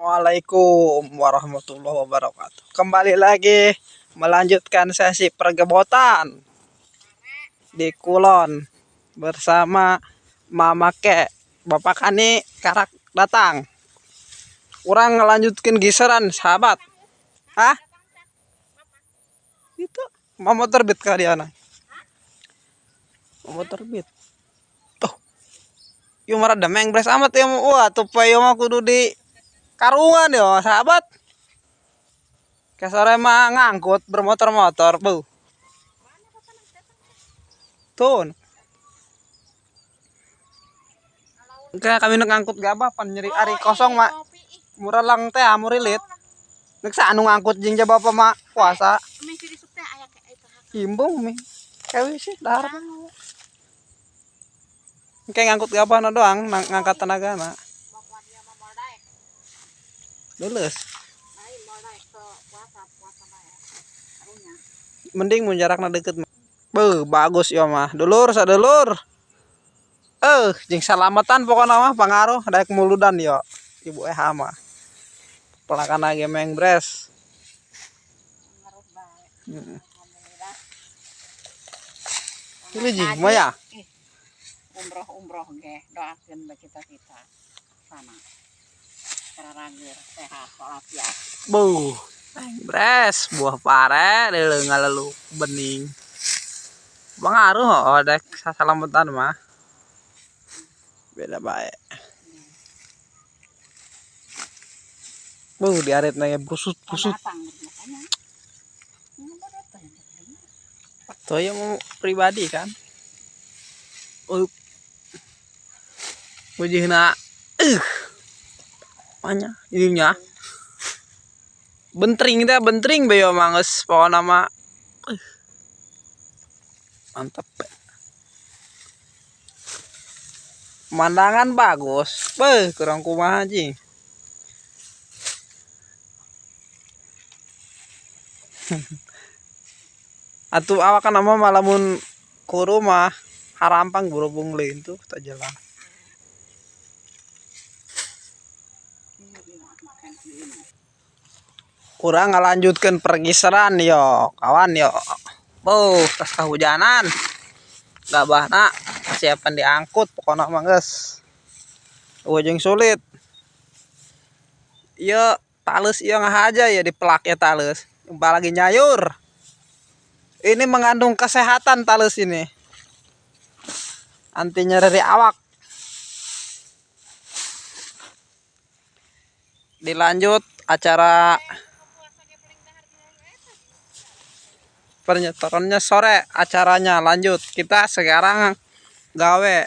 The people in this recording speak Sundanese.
Assalamualaikum warahmatullahi wabarakatuh. Kembali lagi melanjutkan sesi pergebotan di Kulon bersama Mama Ke, Bapak Kani karak datang. Kurang ngelanjutkan giseran sahabat. Hah? Itu mama terbit kali anak. Mama terbit. Tuh. Yuk marah demeng bres amat ya. Wah, tuh payo mah kudu di karungan ya sahabat. Kesore mah ngangkut bermotor-motor, bu. Tuh. Kayak kami ngangkut gabah pan nyeri ari kosong mak. Murah lang teh murilit. Nek sa anu ngangkut jeung bapak mak puasa. Imbung mi. Kayak sih dahar. Kayak ngangkut gabah na doang, ngangkat tenaga na. Lulus. Mending mun jarakna deket. Beuh, bagus ya mah. Dulur sadulur. Jeung salamatan pokona mah pangaruh daek muludan yo. Ibu Eha mah. Pelakan lagi meng bres. Ini jing mah ya. Umroh-umroh ge doakeun bae kita-kita sana. Kararageur sehat walafiat. Buh, bres buah pare deuleu ngalelu bening. Pengaruh oh dek salamatan mah. Beda bae. Buh, diarit nanya brusut-brusut. Tuh ya mau pribadi kan. Wajihna banyak ininya. Bentring teh bentring bae mah geus pokona mah. Mantap. Pemandangan bagus. Beuh, kurang kumaha anjing. Atuh awakan mah malamun kuru mah harampang berhubung lain tuh tak jalan. Kurang ngalanjutkan pergiseran yo kawan yo. Beuh, tas kehujanan. Gabahna persiapan diangkut pokoknya mah geus. Ujung sulit. Ieu tales ieu ngahaja ya dipelak ya tales. Apalagi nyayur. Ini mengandung kesehatan tales ini. Anti nyeri awak. Dilanjut acara pernyetorannya sore, acaranya lanjut. Kita sekarang gawe.